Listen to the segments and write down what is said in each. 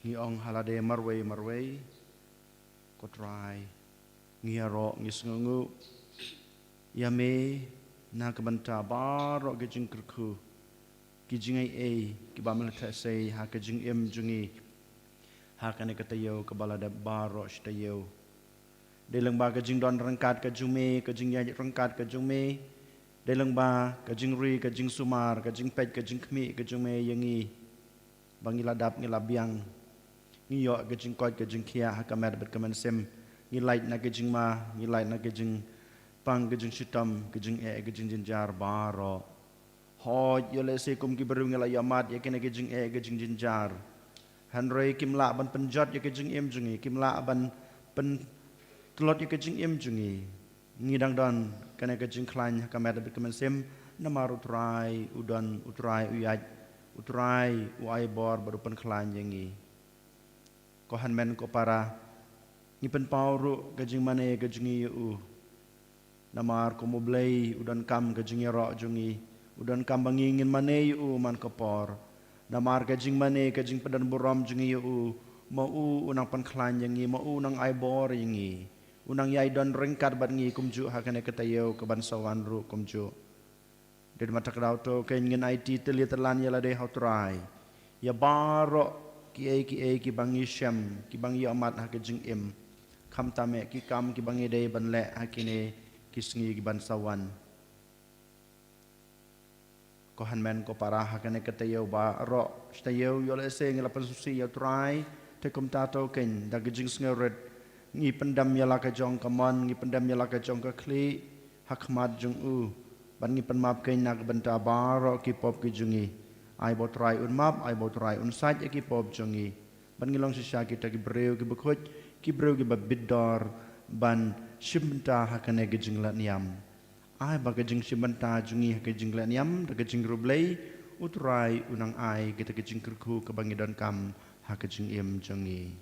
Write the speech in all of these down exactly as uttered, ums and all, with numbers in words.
Ngi ong ha lade marwei marwei, ko Trai, ngi ïaroh, ngi sngewnguh ïa me na ka bynta baroh ki jingkyrkhu, ki jingaiei kiba me la theh sei ha ka jingim jong ngi ha kane ka taïew kaba la dep baroh shi taïew. Dei lyngba ka jingdon ryngkat ka jong me, ka jingïaid ryngkat ka jong me. Dei lyngba ka jingri, ka jingsumar, ka jingpeit, ka jingkhmih ka jong me ïa ngi, ba ngi la dap, ngi la biang, ngi ïoh ka jingkoit ka jingkhiah ha ka met bad ka mynsiem. Ngi lait na ka jingma, ngi lait na ka jingpang, ka jingshitom, ka jingeh, ka jingjynjar baroh. Hooid, ïoh lehse kum ki briew ngi la ïohmad ïa kine ki jingeh, ki jingjynjar. Hynrei kim lah ban pynjot ïa ki jingim jong ngi, kim lah ban pyntlot ïa ki jingim jong ngi. Ngi dang don kane ka jingkhlaiñ ha ka met bad ka mynsiem, namar U Trai u don, U Trai u ïaid, U Trai u ai bor bad u pynkhlaiñ ïa ngi. Ko hynmen ko para, ngi pynpaw ruh ka jingmane ka jong ngi ïa u. Namar kum U Blei u donkam ka jingïaroh jong ngi, u donkam ba ngi ngin mane ïa u man ka por. Namar ka jingmane, ka jingpyndonburom jong ngi ïa u, ma u u nang pynkhlaiñ ïa ngi, ma u u nang ai bor ïa ngi, u nang ïai don ryngkat bad ngi kumjuh ha kane ka taïew kaban sa wan ruh kumjuh. Dei ma ta ka daw to kein ngin aiti tylli tyllan ïa lade ha U Trai ïa baroh kiei kiei kiba ngi shem, kiba ngi ïohmad ha ka jingim, khamtam eh ki kam kiba ngi dei ban leh ha kine ki sngi kiban sa wan. Ko hynmen ko para, ha kane ka taïew baroh shi taïew, ïoh lehse ngi la pynsngewsih ïa U Trai, te kumta to kein da ka jingsngewrit ngi pyndem ïa la ka jong ka mon, ngi pyndem ïa la ka jong ka khlieh ha khmat jong u, bad ngi pynmap kein na ka bynta baroh ki pop ki jong ngi. Ai ba U Trai un map, ai ba U Trai un sait ïa ki pop jong ngi, bad ngi long shisha kita ki briew kiba khuid, ki briew kiba bit dor ban shim bynta ha kane ka jinglehniam. Ai ba ka jingshim bynta jong ngi ha ka jinglehniam da ka jingriewblei, U Trai u nang ai kita ka jingkyrkhu kaba ngi donkam ha ka jingim jong ngi.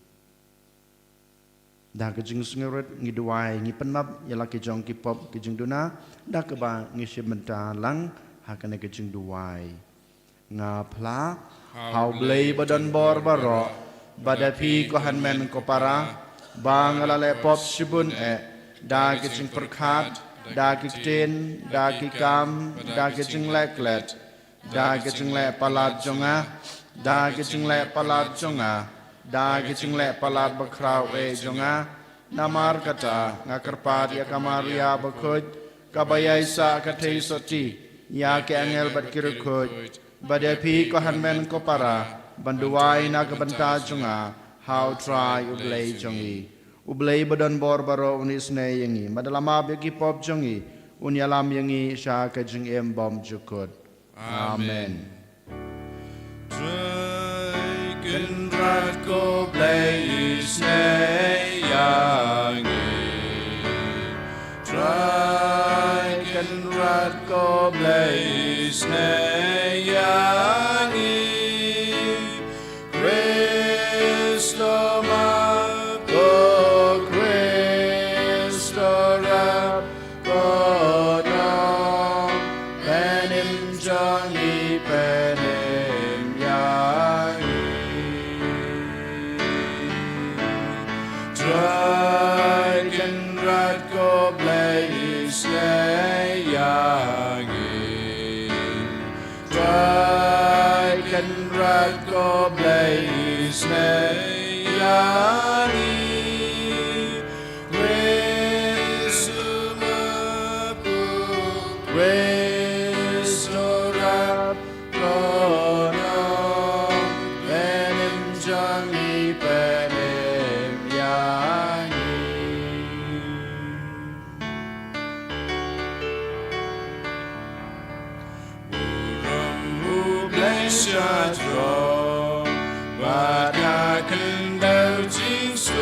Da ka jingsngewrit ngi duwai, ngi pynmap ïa la ki jong ki pop ki jingduna, da kaba ngi shim bynta lang ha kane ka jingduwai. Nga phla ha U Blei ba don bor baroh, bad ïa phi ko hynmen ko para, ba nga la leh pop shibun eh, da ki jingpyrkhat, da ki ktien, da ki kam, da ki jingleh klet, da ki jingleh palat jong nga, da ki jingleh palat jong nga, da ki jingleh palat bakhraw eh jong nga. Namar kata nga kyrpad ïa ka Maria bakhuid, kaba ïai sah ka theisotti, ïa ki angel bad ki riewkhuid, bad ïa phi ko hynmen ko para, ban duwai na ka bynta jong nga ha U Trai U Blei jong ngi. U Blei ba don bor baroh un isynei ïa ngi, bad da la map ïa ki pop jong ngi, un ïalam ïa ngi sha ka jingim bymjukut. Amen. Trai Kynrad ko Blei isynei ïa ngi. Trai Kynrad ko Blei isynei ïa ngi. Khristo map, ko Khristo rap, ko nongpynim jong ngi, pynim ïa ngi. Trai Kynrad ko Blei isynei ïa ngi. Trai Kynrad ko Blei isynei ïa ngi. Khristo map, Khristo rap, ko nongpynim jong ngi, pynim ïa ngi. Burom U Blei sha jrong, bad ïa khyndew jingsuk,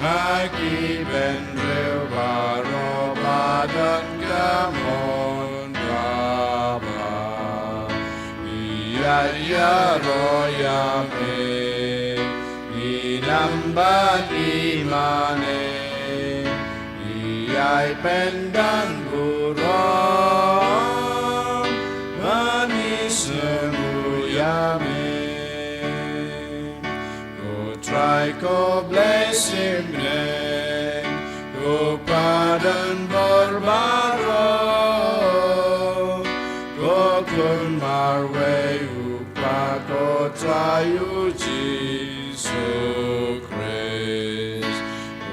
ha ki bynriew baroh ba don ka mon kaba. Ngi ïaid ïaroh ïa me, ngi nam bad ngi mane, ngi ïai pyndan burom, ba ngi sngewbha ïa me. Ai ko Blei Symbai, ko Pa don bor baroh, ko Khun marwei u Kpa, ko Trai u Jisu Khrist,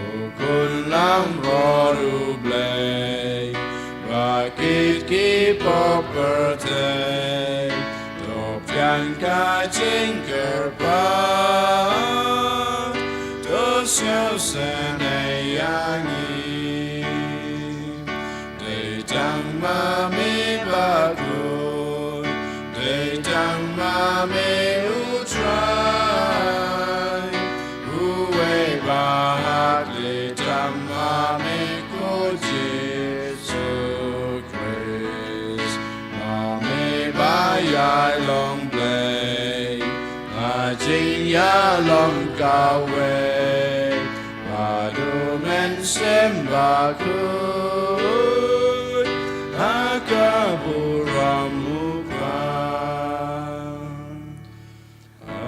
u Khun langbrot u Blei, ba kit ki pop pyrthei, to pdiang ka jingkyrpad, to sngewsynei ïa ngi. Dei tang ma me bakhuid, dei tang ma me u Trai, uwei ba hak, dei tang ma me ko Jisu Khrist, ma me ba ïai long Blei ha jingïalong kawei, bad u Mynsiem Bakhuid ha ka burom u Kpa.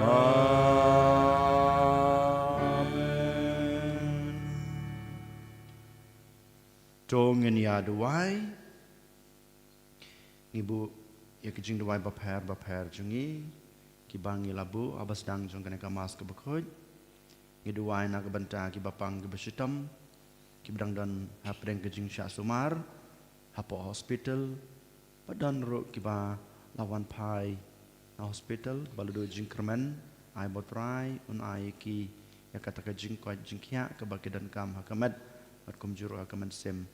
Amen. To ngin ïa duwai. Ngi buh ïa ki jingduwai bapher bapher jong ngi, kiba ngi la buh haba sdang jong kane ka Mass kaba khuid. Ngi duwai na ka bynta kiba pang kiba shitom, kiba dang don hapdeng ka jingshah sumar hapoh hospital, bad don ruh kiba la wan phai na hospital ba la duh jingkyrmen. Ai ba u Trai un ai ïa ki ïa kata ka jingkoit jingkhiah kaba ki donkam ha ka met bad kumjuh ruh ha ka mynsiem.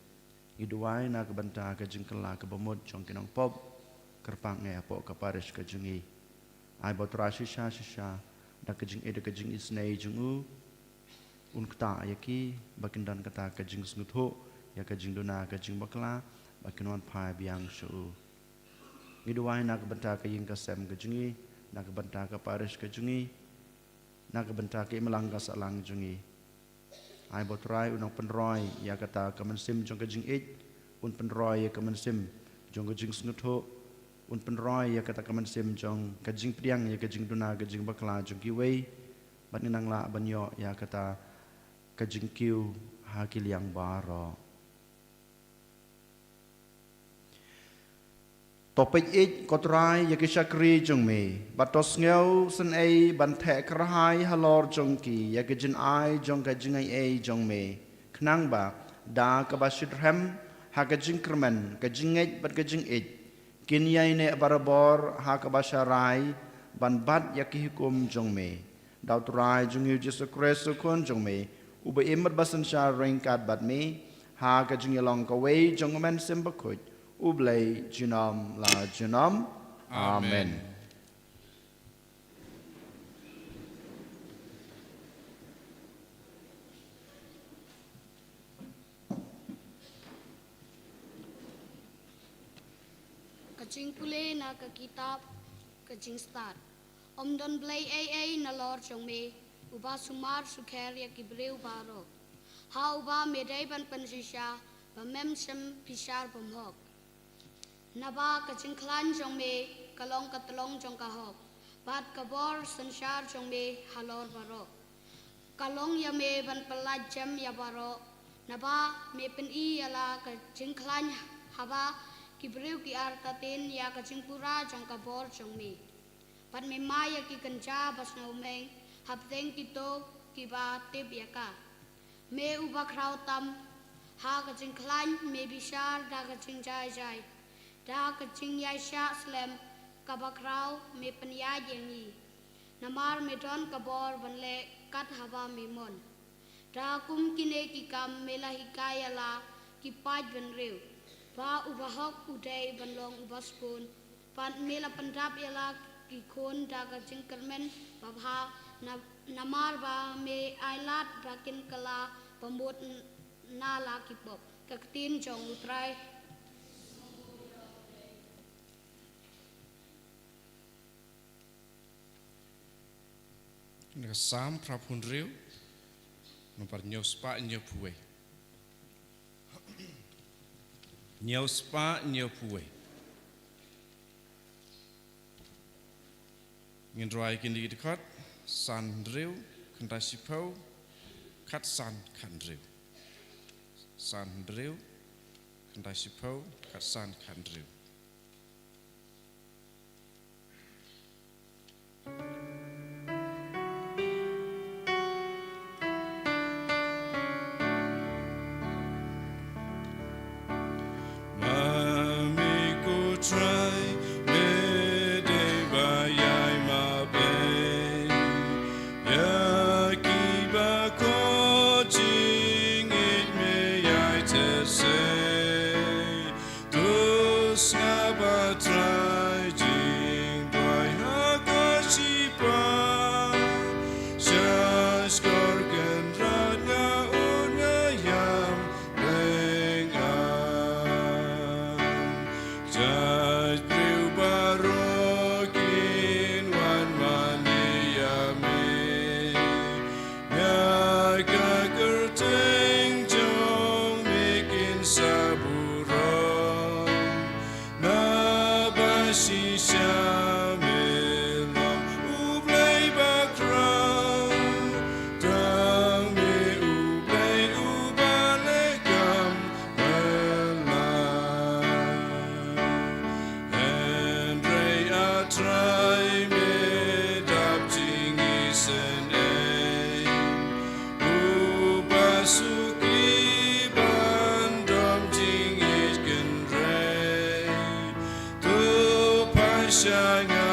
Ngi duwai na ka bynta ka jingkylla kaba mut jong ki nongpop, kyrpang eh hapoh ka parish ka jong ngi. Ai ba u Trai shisha shisha da ka jingïeit da ka jingisynei jong u, un ktah ïa ki ba kin don kata ka jingsngewthuh ïa ka jingduna ka jingbakla, ba kin wan phai biang sha u. Ngi duwai na ka bynta ka ïing ka sem ka jong ngi, na ka bynta ka parish ka jong ngi, na ka bynta ka imlang ka sahlang jong ngi. Ai ba u Trai un nang pynroi ïa kata ka mynsiem jong ka jingïeit, un pynroi ïa ka mynsiem jong ka jingsngewthuh, un pynroi ïa kata ka mynsiem jong ka jingpdiang ïa ka jingduna ka jingbakla jong kiwei, bad ngin nang lah ban ïoh ïa kata ka jingkiew ha ki liang baroh. To peit ïeit ko Trai ïa ki shakri jong me, bad to sngewsynei ban theh kyrhai halor jong ki ïa ki jingai jong ka jingaiei jong me, khnang ba da kaba shitrhem ha ka jingkyrmen, ka jingngeit bad ka jingïeit, kin ïaineh barabor ha kaba sharai ban bat ïa ki hukum jong me. Da u Trai jong ngi u Jisu Khrist u Khun jong me, uba im bad ba synshar ryngkat bad me ha ka jingïalong kawei jong u Mynsiem Bakhuid, U Blei junom la junom. Amen. Amen. Ka jingpule na ka kitab Ka Jingstad. Ym don blei ei ei nalor jong me, uba sumar sukher ïa ki briew baroh, ha uba me dei ban pynshisha ba mem shym bishar bymhok. Naba ka jingkhlaiñ jong me ka long ka tlong jong ka hok, bad ka bor synshar jong me halor baroh ka long ïa me ban pyllait jem ïa baroh. Naba me pyni ïa la ka jingkhlaiñ haba ki briew ki artatien ïa ka jingpura jong ka bor jong me, bad me mai ïa ki kynja ba sngewmeng hapdeng kito kiba tip ïa ka. Me uba khraw tam ha ka jingkhlaiñ, me bishar da ka jingjai jai, da ka jingïaishah slem kaba khraw me pynïaid ïa ngi. Namar me don ka bor ban leh kat haba me mon. Da kum kine ki kam me la hikai ïa la ki paid bynriew ba u bahok u dei ban long u baskun, bad me la pyndap ïa la ki khun da ka jingkyrmen babha, na, namar ba me ailad ba kin kylla bamut n-, na la ki pop. Ka ktien jong u Trai. Na ka Salm phra phew hynriew, nombar hynñiew spah hynñiew phew wei. Hynñiew spah hynñiew phew wei. Ngin rwai kine ki dkhot, san hynriew, khyndai shiphew, khatsan khathynriew. San hynriew, khyndai shiphew, khatsan khathynriew. Ma me ko Trai, me dei ba ïai map ei ïa kiba khot jingngeit me ïai teh sei. To sngap, A Trai, jingduwai ha ka shiphang. Sha shkor Kynrad nga ud, nga ïam lyngngoh. Jait briew baroh kin wan mane ïa me. Ïa ka kyrteng jong me kin sa burom. Naba shisha me long U Blei bakhraw. Tang me U Blei uba leh kam bha. Hynrei A Trai me dap jingisynei, uba suki ban dom jingïeit kynrei. To phai sha nga,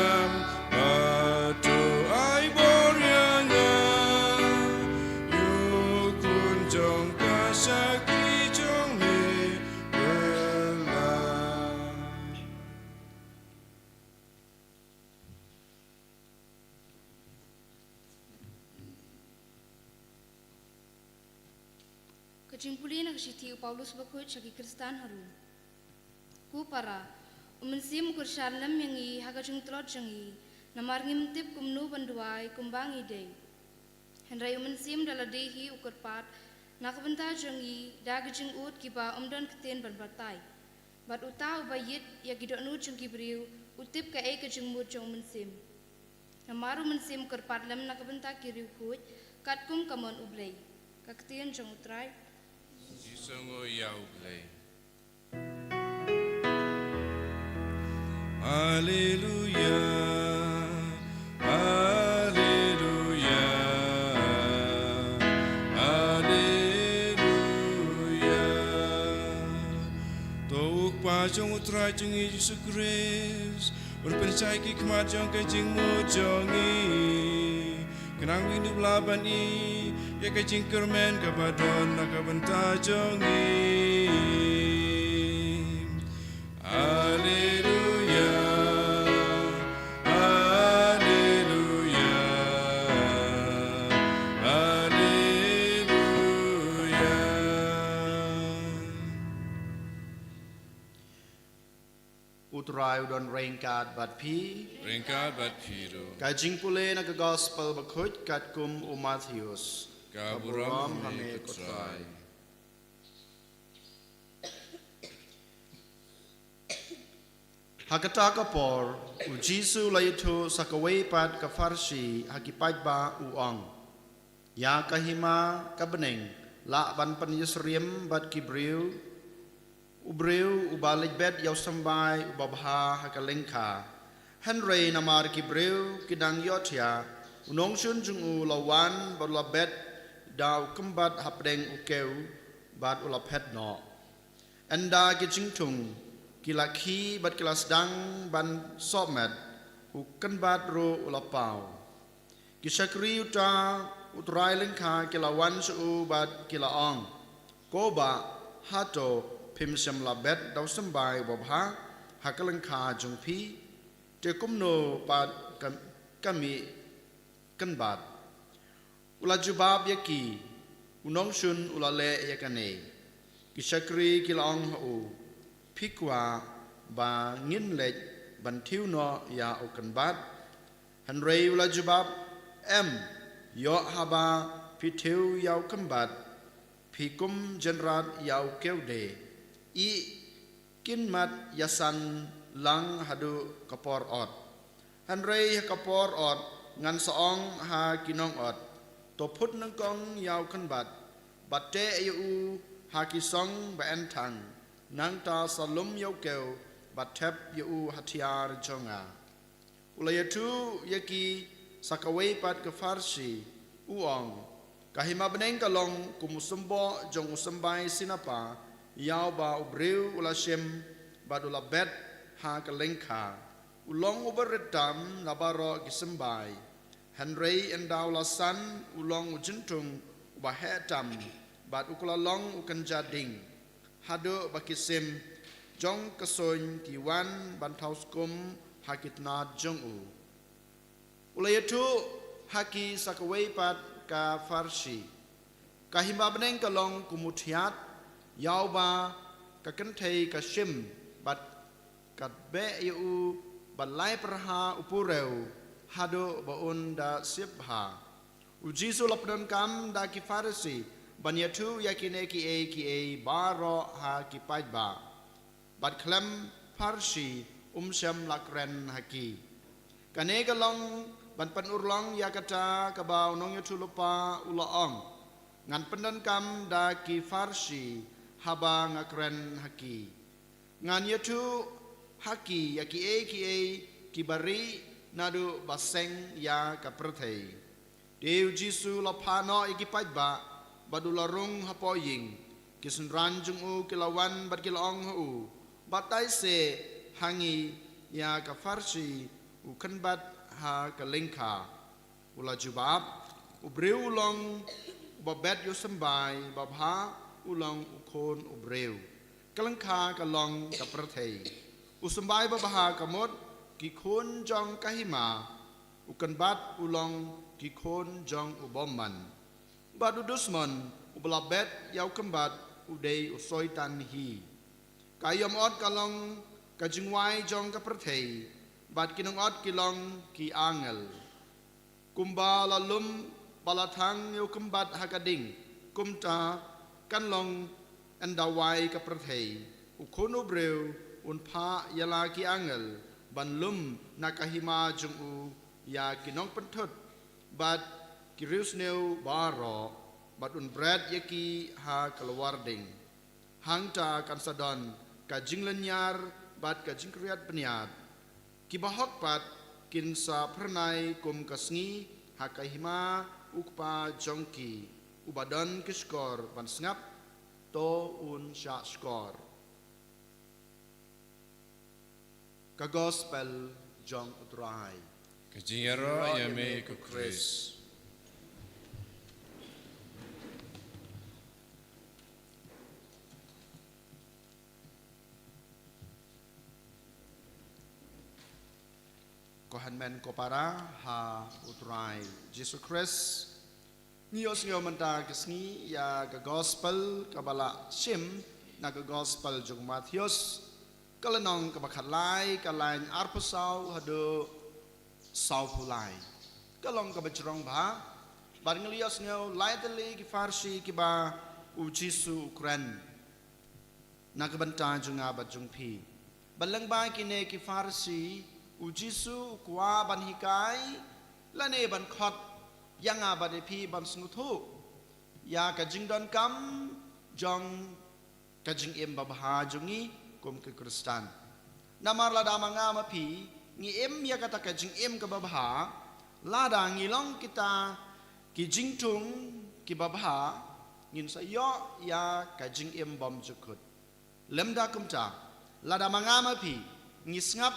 bad to ai bor ïa nga. Ïoh khun jong ka shakri jong me. Ka jingpule na ka shithi u Paulus bakhuid sha ki Khristan ha Rom. Ko para, u Mynsiem u kyrshan lem ïa ngi ha ka jingtlot jong ngi, namar ngim tip kumno ban duwai kumba ngi dei. Hynrei u Mynsiem da lade hi u kyrpad na ka bynta jong ngi da ki jingud kiba ym don ktien ban batai. Bad uta uba ïeit ïa ki dohnud jong ki briew u tip kaei ka jingmut jong u Mynsiem. Namar u Mynsiem u kyrpad lem na ka bynta ki riewkhuid katkum ka mon U Blei. Ka ktien jong U Trai. Jisu, nguh ïa U Blei. Haleluya, haleluya, haleluya. To U Kpa jong U Trai jong ngi Jisu Khrist un pynshai ki khmat jong ka jingmut jong ngi. Khnang ba ngin dup lah ban ïoh ïa ka jingkyrmen kaba don na ka bynta jong ngi. Haleluya, haleluya, haleluya. U Trai u don ryngkat bad phi. Ryngkat bad phi ruh. Ka jingpule na ka Gospel bakhuid katkum u Mathaios. Ka burom ha me ko Trai. Ha kata ka por, u Jisu u la ïathuh sa kawei pat ka pharshi ha ki paidbah, u ong: Ïa ka hima ka bneng lah ban pynïasyriem bad ki briew? U briew uba leit bet ïa u symbai uba bha ha ka lyngkha. Hynrei namar ki briew ki dang ïohthiah, u nongshun jong u u la wan bad u la bet da u kynbat hapdeng u kew bad u la phet noh. Ynda ki jingthung ki la khih bad ki la sdang ban sohmet, u kynbat ruh u la paw. Ki shakri uta u trai lyngkha ki la wan sha u bad ki la ong: Ko bah, hato phim shym la bet da u symbai uba bha ha ka lyngkha jong phi? Te kumno pat ka, ka mih kynbat? U la jubab ïa ki: U nongshun u la leh ïa kane. Ki shakri ki la ong ha u: Phi kwah ba ngin leit ban thiew noh ïa u kynbat? Hynrei u la jubab: Em, ïoh haba phi thiew ïa u kynbat, phi kum jynrat ïa u kew de. Ih, kin mat ïasan lang haduh ka por ot. Hynrei ha ka por ot ngan sa ong ha ki nong-ot: To phut nyngkong ïa u kynbat, bad teh ïa u ha ki song ba-enthang, nangta sa lum ïa u kew, bad thep ïa u ha thiar jong nga. U la ïathuh ïa ki sa kawei pat ka pharshi, u ong: Ka hima bneng ka long kum u symboh jong u symbai sinapa, ïa uba u briew u la shim, bad u la bet ha ka lyngkha. U long uba rit tam na baroh ki symbai. Hynrei ynda u la san, u long u jynthung uba heh tam, bad u kylla long u kynja ding, haduh ba ki sim jong ka suiñ ki wan ban thaw skum ha ki tnat jong u. U la ïathuh ha ki sa kawei pat ka pharshi: Ka hima bneng ka long kum u thiat, ïa uba ka kynthei ka shim, bad ka beh ïa u, bad lai pyrha u purew, haduh ba un da siep bha. U Jisu u la pyndonkam da ki Pharisi ban ïathuh ïa kine kiei kiei baroh ha ki paidbah. Bad khlem pharshi um shym la kren ha ki. Kane ka long ban pynurlong ïa kata kaba u nongïathuhlypa u la ong: Ngan pyndonkam da ki pharshi haba nga kren ha ki. Ngan ïathuh ha ki ïa kiei kiei kiba rieh naduh ba seng ïa ka pyrthei. Te u Jisu u la phah noh ïa ki paidbah, bad u la rung hapoh ïing. Ki synran jong u ki la wan bad ki la ong ha u: Batai seh ha ngi ïa ka pharshi u kynbat ha ka lyngkha. U la jubab: U briew u long uba bet ïa u symbai babha, u long u khun u briew. Ka lyngkha ka long ka pyrthei. U symbai babha ka mut ki khun jong ka hima. U kynbat u long ki khun jong u bymman. Bad u dusmon uba la bet ïa u kynbat u dei u Soitan hi. Ka ïoh mot ka long ka jingwai jong ka pyrthei, bad ki nongot ki long ki angel. Kumba la lum ba la thang ïa u kynbat ha ka ding, kumta kan long ynda wai ka pyrthei. U Khun u briew un phah ïa la ki angel ban lum na ka hima jong u ïa ki nongpynthut bad ki riewsniew baroh, bad un bret ïa ki ha ka lwar ding. Hangta kan sa don ka jinglynñiar bad ka jingkriat bniat. Ki bahok pat kin sa phyrnai kum ka sngi ha ka hima u Kpa jong ki. Uba don ki shkor ban sngap, to un shah shkor. Ka Gospel jong u Trai. Ka jingïaroh ïa me ko Khrist. Ko hynmen ko para ha u Trai Jisu Khrist. Ngi ïohsngew mynta ka sngi ïa ka Gospel kaba la shim na ka Gospel jong u Mathaios, ka lynnong kaba khatlai, ka lain arphew saw haduh sawphew lai. Ka long kaba jrong bha, bad ngi la ïohsngew lai tylli ki pharshi kiba u Jisu u kren na ka bynta jong nga bad jong phi. Bad lyngba kine ki pharshi, u Jisu u kwah ban hikai lane ban khot ïa nga bad ïa phi ban sngewthuh ïa ka jingdonkam jong ka jingim babha jong ngi kum ki Khristan. Namar lada ma nga ma phi ngi im ïa kata ka jingim kaba bha, lada ngi long kita ki jingthung kiba bha, ngin sa ïoh ïa ka jingim bymjukut. Lymda kumta, lada ma nga ma phi ngi sngap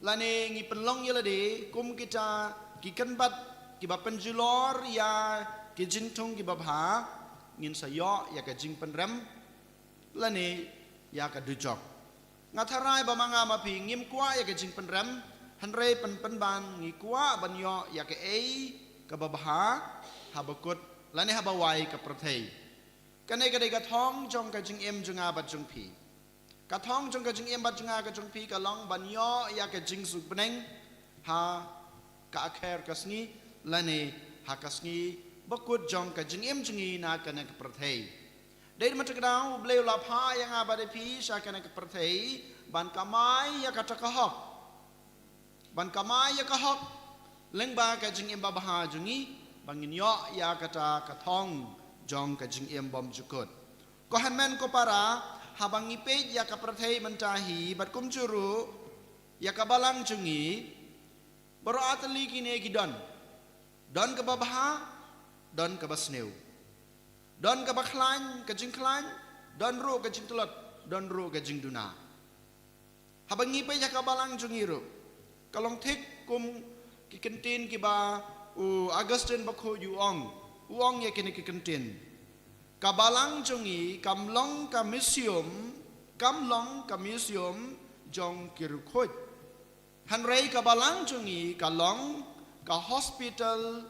lane ngi pynlong ïa lade kum kita ki kynbat kiba pynjulor ïa ki jingthung kiba bha, ngin sa ïoh ïa ka jingpynrem lane ïa ka dujok. Nga tharai ba ma nga ma phi ngim kwah ïa ka jingpynrem, hynrei pynban ngi kwah ban ïoh ïa kaei kaba bha haba kut lane haba wai ka pyrthei. Kane ka dei ka thong jong ka jingim jong nga bad jong phi. Ka thong jong ka jingim bad jong nga ka jong phi ka long ban ïoh ïa ka jingsuk bneng ha ka akher ka sngi lane ha ka sngi bakut jong ka jingim jong ngi na kane ka pyrthei. Dei ma ta ka daw U Blei u la phah ïa nga bad ïa phi sha kane ka pyrthei ban kamai ïa kata ka hok. Ban kamai ïa ka hok lyngba ka jingim babha jong ngi, ba ngin ïoh ïa kata ka thong jong ka jingim bymjukut. Ko hynmen ko para, haba ngi peit ïa ka pyrthei mynta hi, bad kumjuh ruh ïa ka balang jong ngi, baroh artylli kine ki don. Don kaba bha, don kaba sniew. Don kaba khlaiñ, ka jingkhlaiñ, don ruh ka jingtlot, don ruh ka jingduna. Haba ngi peit ïa ka balang jong ngi ruh, ka long thik kum ki kyntien kiba u Augustine Bakhuid u ong, u ong ïa kine ki kyntien. Ka balang jong ngi kam long ka museum, kam long ka museum jong ki riewkhuid. Hynrei ka balang jong ngi ka long ka hospital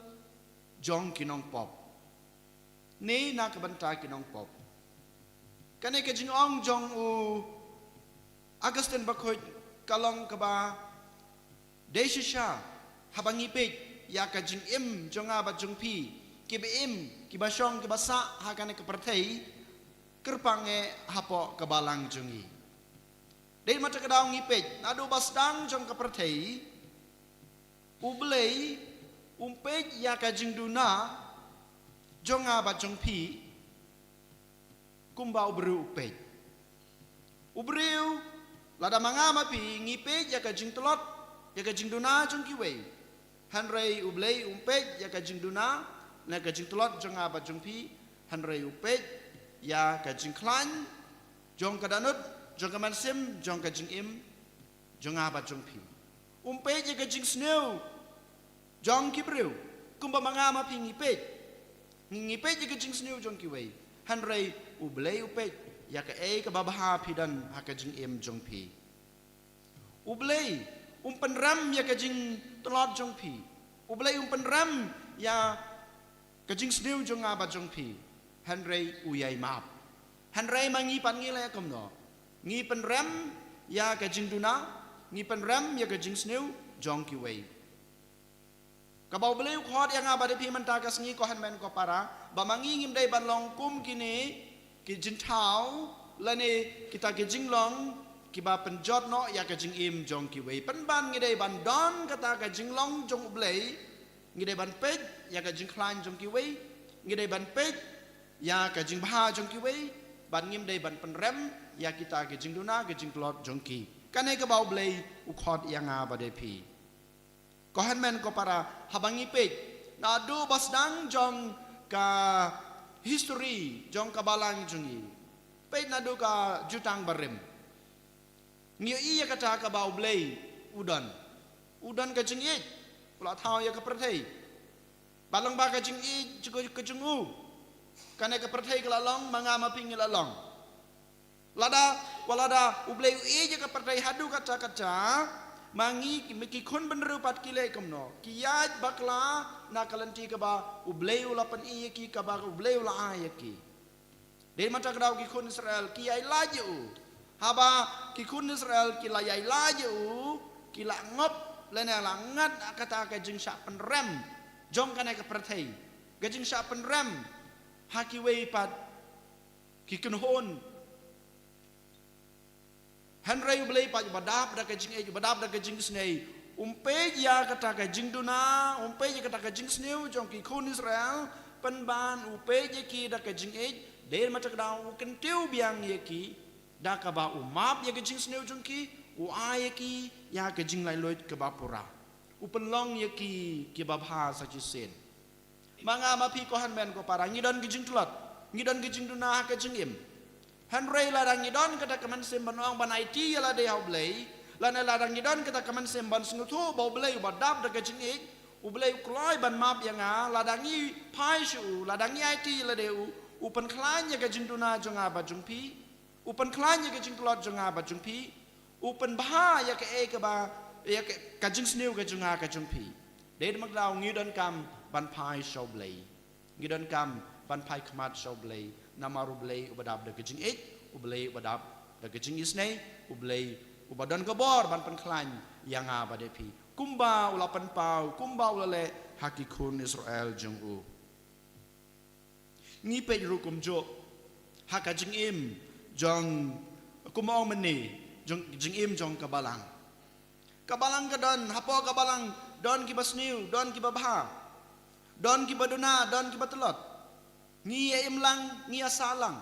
jong ki nongpop. Ne na ka bynta ki nongpop. Kane ka jingong jong u Augustine Bakhuid ka long kaba dei shisha haba ngi peit ïa ka jingim jong nga bad jong phi, kiba im, kiba shong, kiba sah ha kane ka pyrthei, kyrpang eh hapoh ka balang jong ngi. Dei ma kata ka daw ngi peit, naduh ba sdang jong ka pyrthei, U Blei um peit ïa ka jingduna jong nga bad jong phi kumba u briew u peit. U briew, lada ma nga ma phi ngi peit ïa ka jingtlot, ïa ka jingduna jong kiwei. Hynrei U Blei um peit ïa ka jingduna, ne ka jingtlot jong nga bad jong phi. Hynrei u peit ïa ka jingkhlaiñ jong ka dohnud, jong ka mynsiem, jong ka jingim jong nga bad jong phi. Um peit ïa ka jingsniew jong ki briew kumba ma nga ma phi ngi peit. Ngi, ngi peit ïa ka jingsniew jong kiwei. Hynrei U Blei u peit ïa kaei kaba bha phi don ha ka jingim jong phi. U Blei um pynrem ïa ka jingtlot jong phi. U Blei um pynrem ïa ka jingsniew jong nga bad jong phi. Hynrei u ïai map. Hynrei ma ngi pat ngi leh kumno? Ngi pynrem ïa ka jingduna, ngi pynrem ïa ka jingsniew jong kiwei. Kaba U Blei u khot ïa nga bad ïa phi mynta ka sngi, ko hynmen ko para, ba ma ngi ngim dei ban long kum kine ki jingthaw lane kita ki jinglong kiba pynjot noh ïa ka jingim jong kiwei. Pynban ngi dei ban don kata ka jinglong jong U Blei. Ngi dei ban peit ïa ka jingkhlaiñ jong kiwei, ngi dei ban peit ïa ka jingbha jong kiwei, bad ngim dei ban pynrem ïa kita ka jingduna, ka jingtlot jong ki. Kane kaba U Blei u khot ïa nga bad ïa phi. Ko hynmen ko para, haba ngi peit naduh ba sdang jong ka history jong ka balang jong ngi, peit naduh ka jutang barim, ngi ïohi ïa kata kaba U Blei u don. U don ka jingïeit, u la thaw ïa ka pyrthei. Ba long ba ka jingïeit jong ka jong u, kane ka pyrthei ka la long, ma nga ma phi ngi la long. Lada, wat lada U Blei u ïeit ïa ka pyrthei haduh katta katta, ma ngi ki, ki khun bynriew pat ki leh kumno? Ki ïaid bakla na ka lynti kaba U Blei u la pyni ïa ki, kaba U Blei u la ai ïa ki. Dei ma kata ka daw ki khun Israel ki ïai lait ïa u. Haba ki khun Israel ki la ïai lait ïa u, ki la ngop lane la ngat kata ka jingshah pynrem jong kane ka pyrthei, ka jingshah pynrem ha kiwei pat ki kynhun. Hynrei U Blei pat uba dap da ka jingïeit, uba dap da ka jingisnei, um peit ïa kata ka jingduna, um peit ïa kata ka jingsniew jong ki khun Israel, pynban u peit ïa ki da ka jingïeit. Dei ma kata ka daw u kyntiew biang ïa ki da kaba u map ïa ka jingsniew jong ki, u ai ïa ki ïa ka jinglaitluid kaba pura, u pynlong ïa ki kiba bha sa shisien. Ma nga ma phi ko hynmen ko para, ngi don ki jingtlot, ngi don ki jingduna ha ka jingim. Hynrei lada ngi don kata ka mynsiem ban ong ban aiti ïa lade ha U Blei, lane lada ngi don kata ka mynsiem ban sngewthuh ba U Blei uba dap da ka jingïeit, U Blei u kloi ban map ïa nga, lada ngi phai sha u, lada ngi aiti ïa lade u, u pynkhlaiñ ïa ka jingduna jong nga bad jong phi, u pynkhlaiñ ïa ka jingtlot jong nga bad jong phi, u pynbha ïa kaei kaba, ïa ka, ka jingsniew ka jong nga ka jong phi. Dei ma kata ka daw ngi donkam ban phai sha U Blei. Ngi donkam ban phai khmat sha U Blei, namar U Blei uba dap da ka jingïeit, U Blei uba dap da ka jingisnei, U Blei uba don ka bor ban pynkhlaiñ ïa nga bad ïa phi, kumba u la pynpaw, kumba u la leh ha ki khun Israel jong u. Ngi peit ruh kumjuh ha ka jingim jong, kumba ong mynne, jong, jingim jong ka balang. Ka balang ka don, hapoh ka balang don kiba sniew, don kiba bha. Don kiba duna, don kiba tlot. Ngi ïa im lang, ngi ïa sah lang.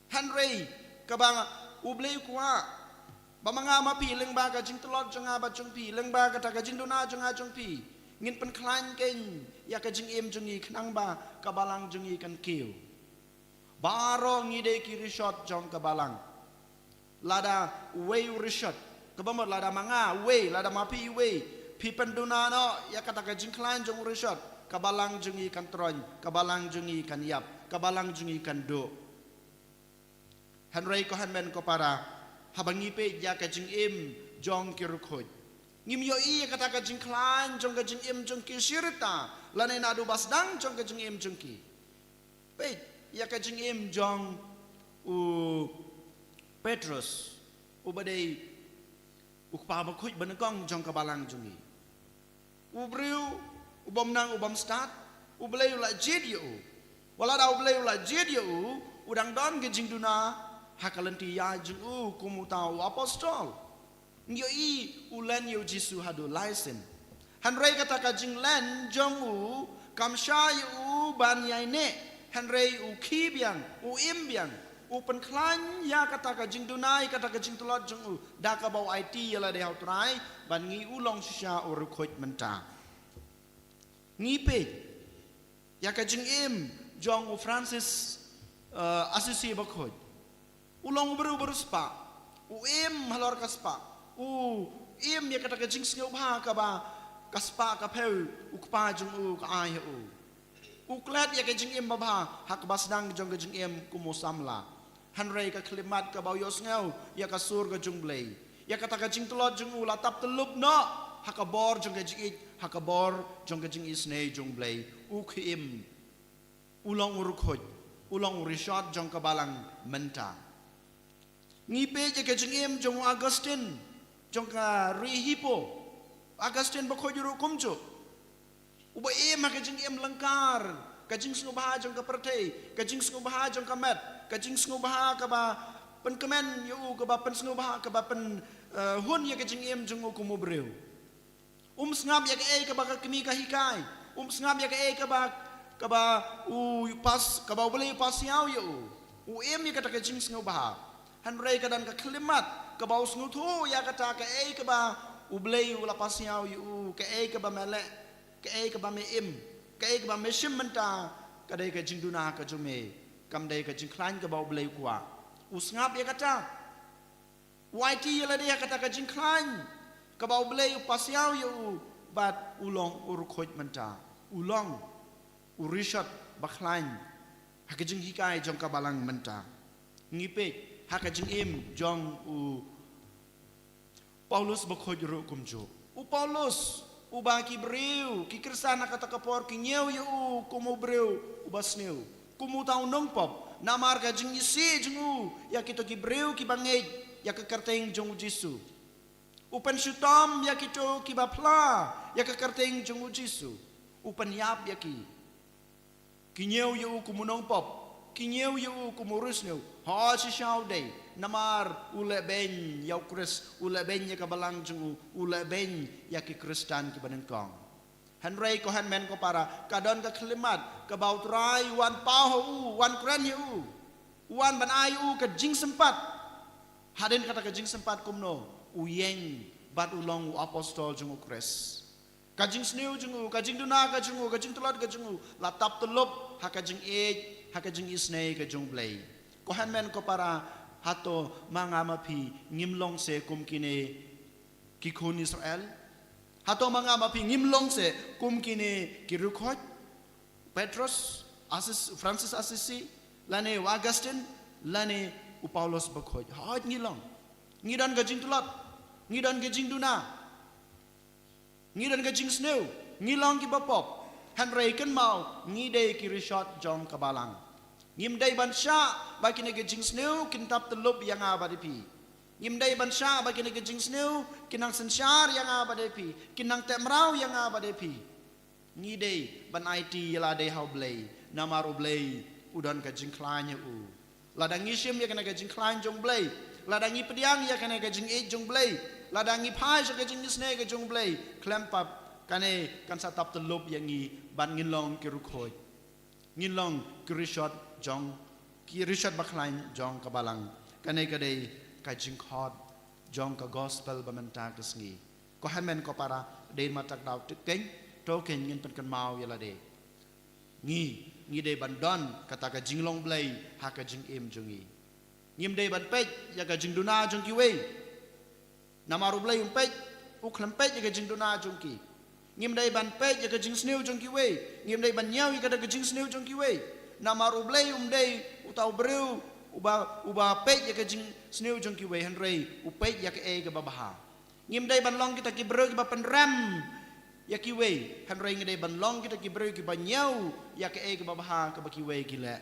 Hynrei kaba U Blei u kwah ba ma nga ma phi, lyngba ka jingtlot jong nga bad jong phi, lyngba kata ka jingduna jong nga jong phi, ngin pynkhlaiñ kein ïa ka jingim jong ngi, khnang ba ka balang jong ngi kan kiew. Baroh ngi dei ki rishot jong ka balang. Lada uwei u rishot, kaba mut lada ma nga uwei, lada ma phi uwei, phi pynduna noh ïa kata ka jingkhlaiñ jong u rishot, ka balang jong ngi kan troiñ, ka balang jong ngi kan ïap, ka balang jong ngi kan duh. Hynrei ko hynmen ko para, haba ngi peit ïa ka jingim jong ki riewkhuid, ngim ïohi ïa kata ka jingkhlaiñ jong ka jingim jong ki shi rta, lane naduh ba sdang jong ka jingim jong ki. Peit ïa ka jingim jong u Petrus, uba dei u kpa bakhuid banyngkong jong ka balang jong ngi. U briew u bym nang u bym stad, U Blei u la jied ïa u. Wat lada U Blei u la jied ïa u, u dang don ka jingduna ha ka lynti ïaid jong u kum uta u apostol. Ngi ïohi u len ïa u Jisu haduh lai sien. Hynrei kata ka jinglen jong u kam shah ïa u ban ïaineh. Hynrei u khie biang, u im biang, u pynkhlaiñ ïa kata ka jingduna, ïa kata ka jingtlot jong u, da kaba u aiti ïa lade ha U Trai, ban ngi u long shisha u riewkhuid mynta. Ngi peit ïa ka jingim jong u Francis, eh, Assisi bakhuid. U long u briew ba riewspah. U im halor ka spah. U im ïa kata ka jingsngewbha kaba ka spah ka phew u kpa jong u ka ai ha u. U klet ïa ka jingim babha ha kaba sdang jong ka jingim kum u samla. Hynrei ka khyllipmat kaba u ïohsngew ïa ka sur ka jong U Blei, ïa kata ka jingtlot jong u la tap tyllup noh ha ka bor jong ka jingïeit, ha ka bor jong ka jingisynei jong U Blei. U khie im, u long u riewkhuid, u long u rishot jong ka balang mynta. Ngi peit ïa ka jingim jong u Augustine jong ka ri Hippo. Augustine bakhuid ruh kumjuh. Uba im ha ka jingim lyngkar, ka jingsngewbha jong ka pyrthei, ka jingsngewbha jong ka met, ka jingsngewbha kaba pynkmen ïa u, kaba pynsngewbha, kaba pyn, eh, hun ïa ka jingim jong u kum u briew. Um sngap ïa kaei kaba ka kmie ka hikai. Um sngap ïa kaei kaba, kaba u pas, kaba U Blei u pasiaw ïa u. U im ïa kata ka jingsngewbha. Hynrei ka don ka khyllipmat kaba u sngewthuh ïa kata kaei kaba U Blei u la pasiaw ïa u, kaei kaba me leh, kaei kaba me im, kaei kaba me shim mynta, ka dei ka jingduna ka jong me, kam dei ka jingkhlaiñ kaba U Blei u kwah. U sngap ïa kata. U aiti ïa lade ha kata ka jingkhlaiñ kaba U Blei u pasiaw ïa u, bad u long u riewkhuid mynta. U long u rishot ba khlaiñ ha ka jinghikai jong ka balang mynta. Ngi peit ha ka jingim jong u Paulus bakhuid ruh kumjuh. U Paulus, uba ki briew, ki Khristan ha kata ka por ki ñiew ïa u kum u briew uba sniew, kum uta u nongpop, namar ka jingisih jong u ïa kito ki briew kiba ngeit ïa ka kyrteng jong u Jisu. U pynshitom ïa kito kiba phla ïa ka kyrteng jong u Jisu. U pynïap ïa ki. Ki ñiew ïa u kum u nongpop, ki ñiew ïa u kum u riewsniew. Hooid, shisha u dei, namar u lehbeiñ ïa u Khrist, u lehbeiñ ïa ka balang jong u, u lehbeiñ ïa ki Khristan kiba nyngkong. Hynrei ko hynmen ko para, ka don ka khyllipmat kaba U Trai u wan paw ha u, u wan kren ïa u, u wan ban ai ïa u ka jingsympat. Hadien kata ka jingsympat kumno, u ïeng bad u long u apostol jong u Khrist. Ka jingsniew jong u, ka jingduna ka jong u, ka jingtlot ka jong u, la tap tyllup ha ka jingïeit, ha ka jingisynei ka jong U Blei. Ko hynmen ko para, hato ma nga ma phi ngim long se kum kine ki khun Israel? Hato ma nga ma phi ngim long se kum kine ki riewkhuid? Petrus, Assis-, Francis Assisi, lane u Augustine, lane u Paulus bakhuid. Hooid, ngi long. Ngi don ka jingtlot, ngi don ka jingduna, ngi don ka jingsniew, ngi long kiba pop. Hynrei kynmaw, ngi dei ki rishot jong ka balang. Ngim dei ban shah ba kine ki jingsniew kin tap tyllup ïa nga bad ïa phi. Ngim dei ban shah ba kine ki jingsniew kin nang synshar ïa nga bad ïa phi, kin nang teh mraw ïa nga bad ïa phi. Ngi dei ban aiti ïa lade ha U Blei, namar U Blei u don ka jingkhlaiñ ïa u. Lada ngi shim ïa kane ka jingkhlaiñ jong U Blei, lada ngi pdiang ïa kane ka jingïeit jong U Blei, lada ngi phai sha ka jingisynei ka jong U Blei, khlem pap Kane kan sa tap tyllup ïa ngi ban ngin long ki riewkhuid. Ngin long ki riewshad jong, ki riewshad bakhlaiñ jong ka balang. Kane ka dei ka jingkhot jong ka gospel ba mynta ka sngi. Ko hynmen ko para, dei ma tak daw te keiñ, to keiñ ngin pynkynmaw ïa lade. Ngi, ngi dei ban don kata ka jinglong Blei ha ka jingim jong ngi. Ngim dei ban peit ïa ka jingduna jong kiwei. Namar U Blei um peit, u khlem peit ïa ka jingduna jong ki. Ngim dei ban peit ïa ka jingsniew jong kiwei. Ngim dei ban ñiew ïa kata ka jingsniew jong kiwei. Namar U Blei um dei uta u briew uba, uba peit ïa ka jingsniew jong kiwei, hynrei u peit ïa kaei kaba bha. Ngim dei ban long kita ki briew kiba pynrem ïa kiwei, hynrei ngi dei ban long kita ki briew kiba ñiew ïa kaei kaba bha kaba kiwei ki leh.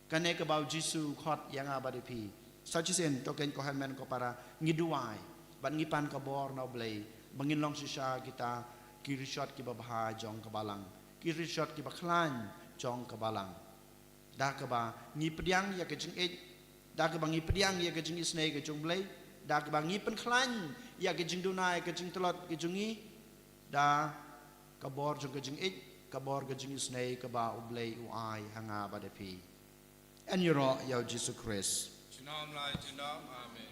Kane kaba u Jisu u khot ïa nga bad ïa phi. Sa shisien to keiñ ko hynmen ko para, ngi duwai bad ngi pan ka bor na U Blei ba ngin long shisha kita ki riewshad kiba bha jong ka balang, ki riewshad kiba khlaiñ jong ka balang. Da kaba ngi pdiang ïa ka jingïeit, da kaba ngi pdiang ïa ka jingisynei ka jong U Blei, da kaba ngi pynkhlaiñ ïa ka jingduna ïa ka jingtlot ka jong ngi, da ka bor jong ka jingïeit, ka bor ka jingisynei kaba U Blei u ai ha nga bad ïa phi. Yn ïaroh ïa u Jisu Khrist. Junom la junom, amen.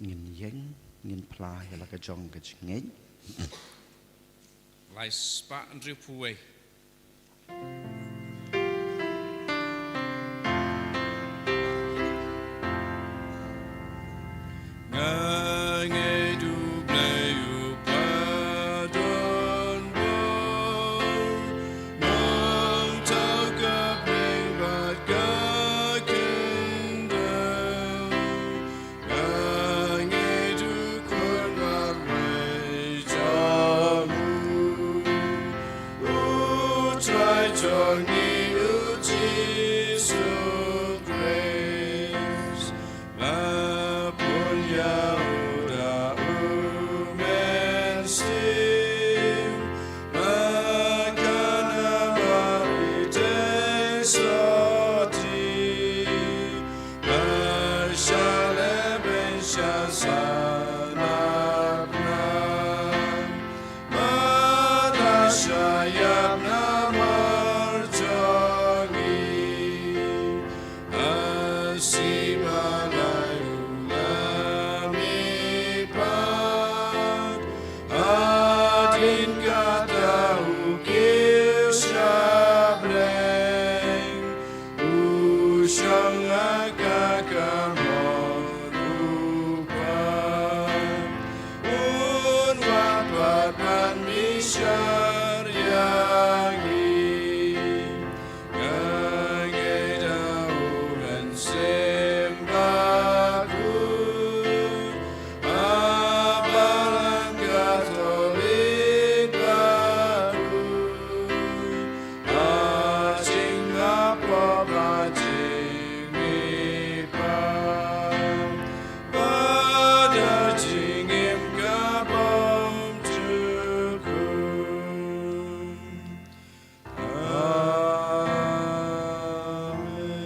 Ngin ïeng, ngin phla ïa la ka jong ka jingngeit. Lai spah hynriewphew wei. Nga ngeit U Blei u ba don bor, nongthaw ka bneng bad ka kyndang. Nga ngeit U Khun marwei jong u, U Trai jong ngi U Jisu Khrist. La bun ïa u da U Mynsiem, la khan ha Mari te sotti, la shah leh beiñ sha sanad nam, bad la shah ïap namar jong ngi. Asima lai u la mihpat, hadien kata u kiew sha bneng, u shong ha ka kamon u Kpa, un wad bad ban mih shariah ngi. Nga ngeit ha U Mynsiem Bakhuid, ha Balang Katholik bakhuid, ha jingïapoh, ha jingmihpat, bad ha jingim ka bymjukut. Amen.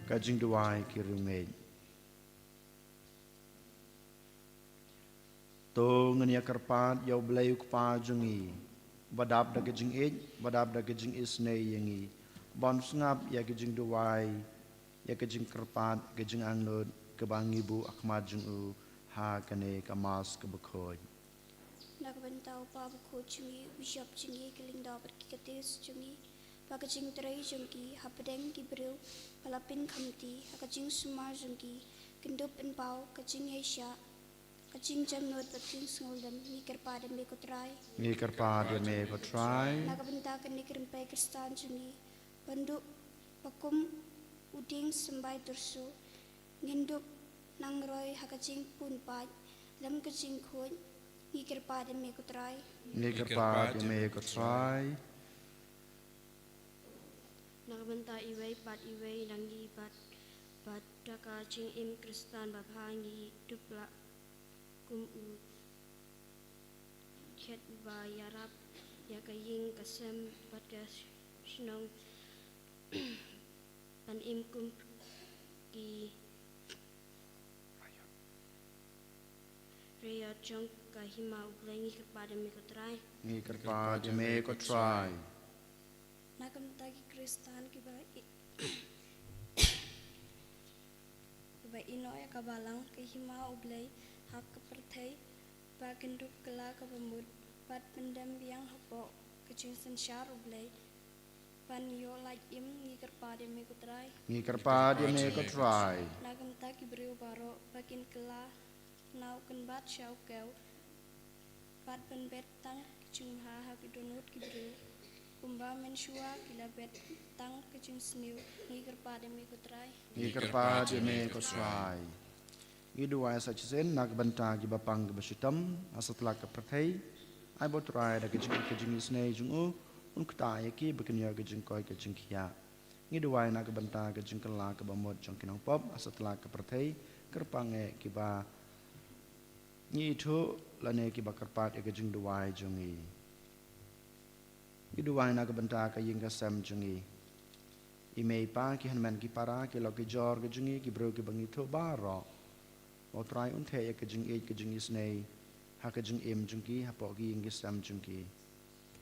Ka jingduwai ki riewngeit. To ngin ïa kyrpad ïa U Blei U Kpa jong ngi, ba dap da ka jingïeit, ba dap da ka jingisynei ïa ngi, ban sngap ïa ka jingduwai, ïa ka jingkyrpad, ka jingangnud kaba ngi buh ha khmat jong u ha kane ka Mass kaba khuid. Na ka bynta u Kpa bakhuid jong ngi, u Bishop jong ngi, ka Lyngdoh bad ki Katist jong ngi, ba ka jingtrei jong ki hapdeng ki briew ba la pynkhamti ha ka jingsumar jong ki, kan dup pynpaw ka jingïaishah, ka jingjemnud bad jingsngewlem. Ngi kyrpad ïa me ko Trai. Ngi kyrpad ïa me ko Trai. Na ka bynta kane ka rympei Khristan jong ngi, ban duh ba kum u dieng symbai tyrso, ngin dup nang roi ha ka jingpun paid lem ka jingkhuid. Ngi kyrpad ïa me ko Trai. Ngi kyrpad ïa me ko Trai. Na ka bynta iwei pat iwei na ngi bad, bad da ka jingim Khristan babha ngi dup lah kum u khet ba ïarap ïa ka ïing ka sem bad ka shnong ban im kum ki raiot jong ka hima U Blei. Ngi kyrpad ïa me ko Trai. Ngi kyrpad ïa me ko Trai. Na ka bynta ki Khristan kiba i-, kiba ïehnoh ïa ka balang ka hima U Blei ha ka pyrthei, ba kin dup kylla kaba mut bad pyndem biang hapoh ka jingsynshar U Blei ban ïoh lait im. Ngi kyrpad ïa me ko Trai. Ngi kyrpad ïa me ko Trai. Na ka bynta ki briew baroh ba kin kylla na u kynbat sha u kew bad ban bet tang ki jingbha ha ki dohnud ki briew, kumba mynshuwa ki la bet tang ki jingsniew. Ngi kyrpad ïa me ko Trai. Ngi kyrpad ïa me ko Trai. Ngi duwai sa shisien na ka bynta kiba pang kiba shitom ha satlak ka pyrthei. Ai ba U Trai da ka jing, ka jingisynei jong u, un ktah ïa ki ba kin ïoh ka jingkoit ka jingkhiah. Ngi duwai na ka bynta ka jingkylla kaba mut jong ki nongpop ha satlak ka pyrthei, kyrpang eh kiba ngi ithuh lane kiba kyrpad ïa ka jingduwai jong ngi. Ngi duwai na ka bynta ka ïing ka sem jong ngi. I mei i pa, ki hynmen ki para, ki lok ki jor ki jong ngi, ki briew kiba ngi ithuh baroh. Ba U Trai un theh ïa ka jingïeit ka jingisynei ha ka jingim jong ki hapoh ki ïing ki sem jong ki.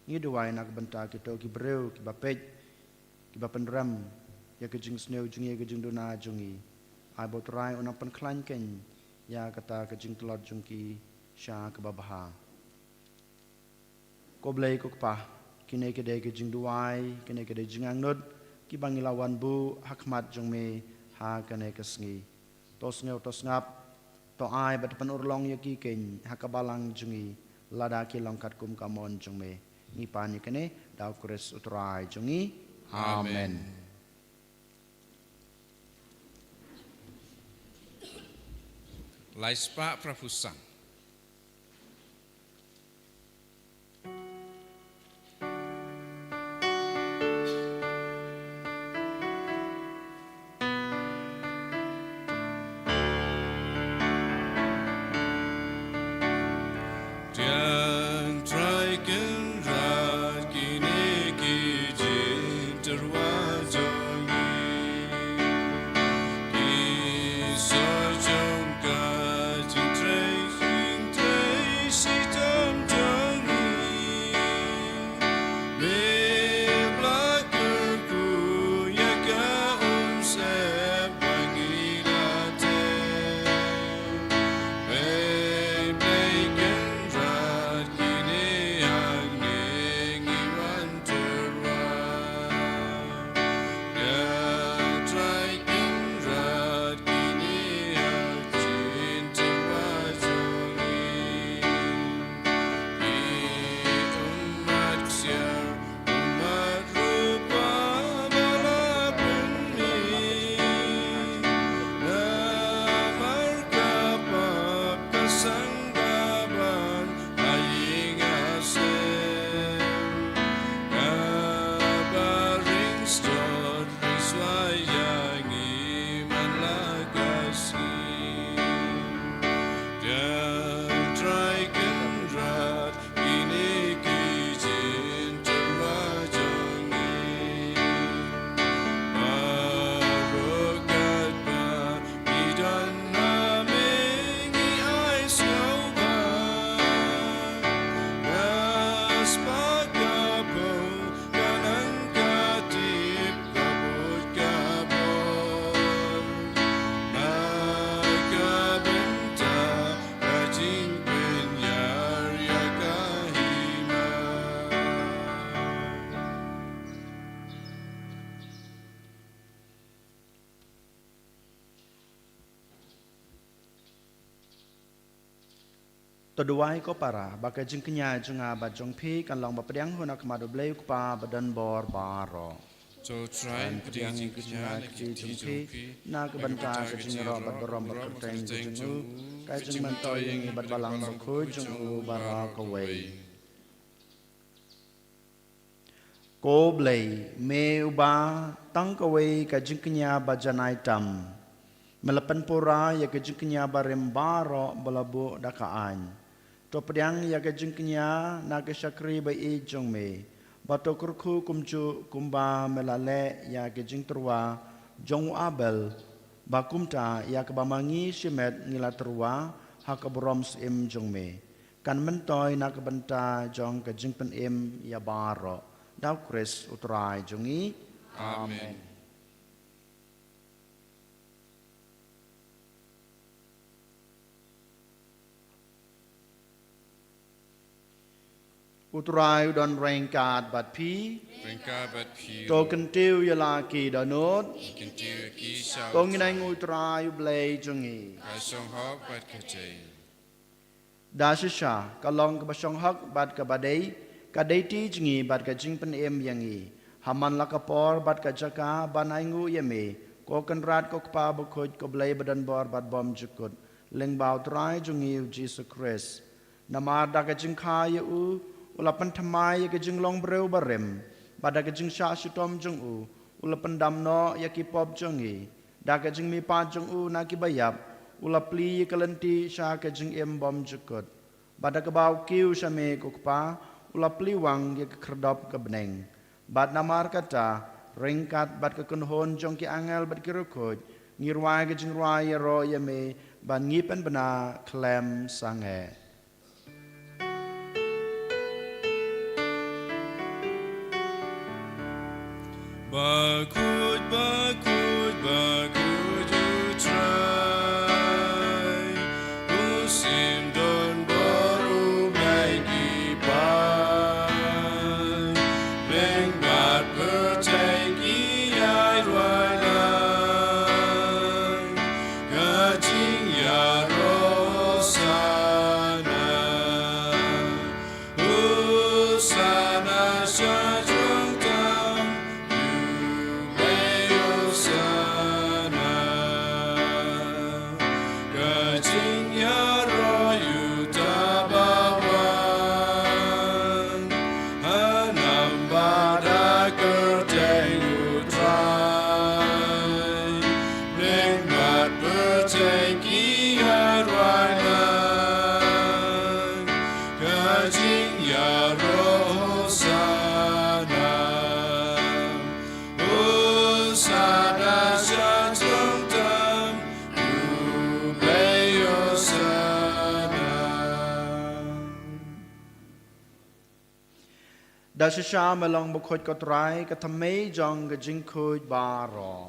Ngi duwai na ka bynta kito ki briew kiba peit, kiba pynrem ïa ka jingsniew jong ngi, ïa ka jingduna jong ngi. Ai ba U Trai un nang pynkhlaiñ kein ïa kata ka jingtlot jong ki sha kaba bha. Ko Blei ko Kpa, kine ki dei ki jingduwai, kine ki dei jingangnud kiba ngi la wan buh ha khmat jong me ha kane ka sngi. To sngew to sngap, to ai bad pynurlong ïa ki kein ha ka balang jong ngi, lada ki long katkum ka mon jong me. Ngi pan ïa kane da U Khrist U Trai jong ngi. Amen. Amen. Lai spah phra phew san. Tiang Trai Kynrad, kine ki jingtyrwa jong ngi. Ki sor jong ka jingtrei, jingtrei shitom jong ngi. Me bla kyrkhu ïa ka umsyep ba ngi la teh. Me Blei Kynrad, kine hangne ngi wan tyrwa. Tiang Trai Kynrad, kine ki jingtyrwa jong ngi. Ki ummat ksiar, ummat rupa ba la pynmih. Namar ka pap ka sangbaban ha ïing ha sem. Kaba ring sdot ring swai ïa ngi man la ka sngi. Tiang Trai Kynrad, kine ki jingtyrwa jong ngi. Baroh katba ngi don ha me ngi ai sngewbha. Ka spah ka phew, ka nang ka tip, ka bud ka bor. Na ka bynta ka jingpynïar ïa ka hima. To duwai ko para, ba ka jingkñia jong nga bad jong phi kan long ba pdiang hun ha khmat U Blei U Kpa ba don bor baroh. To Trai, pdiang ïa ka jingkñia na ka kti jong phi, na ka bynta ka jingïaroh bad burom bad kyrteng jong u, ka jingmyntoi ïa ngi bad Balang Bakhuid jong u baroh kawei. Ko Blei, me uba tang kawei ka jingkñia ba janai tam, me la pynpura ïa ka jingkñia barim baroh ba la buh da ka aiñ. To pdiang ïa ka jingkñia na ka shakri ba ïeit jong me, bad to kyrkhu kumjuh kumba me la leh ïa ka jingtyrwa jong u Abel, ba kumta ïa kaba ma ngi shimet ngi la tyrwa ha ka burom syiem jong me. Kan myntoi na ka bynta jong ka jingpynim ïa baroh. Da U Khrist U Trai jong ngi. Amen. U Trai u don ryngkat bad phi. Ryngkat bad phi. To kyntiew ïa la ki dohnud. Kyntiew ïa ki sha. To ngin ainguh ïa U Trai U Blei jong ngi. Ka shong hok bad ka dei. Da shisha, ka long kaba shong hok bad kaba dei, ka dei ti jong ngi bad ka jingpynim ïa ngi. Ha man la ka por bad ka jaka ban ainguh ïa me, ko Kynrad ko Kpa bakhuid ko Blei badonbor bad bymjukut, lyngba U Trai jong ngi U Jisu Khrist. Namar da ka jingkha ïa u, u la pynthymmai ïa ka jinglong briew barim, bad da ka jingshah shitom jong u, u la pyndam noh ïa ki pop jong ngi. Da ka jingmihpat jong u na ki baïap, u la plie ïa ka lynti sha ka jingim bymjukut. Bad da kaba u kiew sha me ko Kpa, u la plie wang ïa ka khyrdop ka bneng. Bad namar kata, ryngkat bad ka kynhun jong ki angel bad ki riewkhuid, ngi rwai ka jingrwai ïaroh ïa me, bad ngi pynbna khlem sangeh. Bakhuid, bakhuid, bakhuid U Trai, u shim don bor, u beiñ ki pai. Bneng bad pyrthei ki ïai rwai lang. Ka jingïaroh Hosana. Hosana sha jrong tam, U Blei Hosana. Ka jingïaroh ïa uta ba wan, ha nam bad ha kyrteng U Trai. Bneng bad pyrthei ki ïai rwai lang. Ka jingïaroh Hosana. Hosana sha jrong tam, U Blei Hosana. Da shisha me long bakhuid ko Trai, ka thymmei jong ka jingkhuid baroh.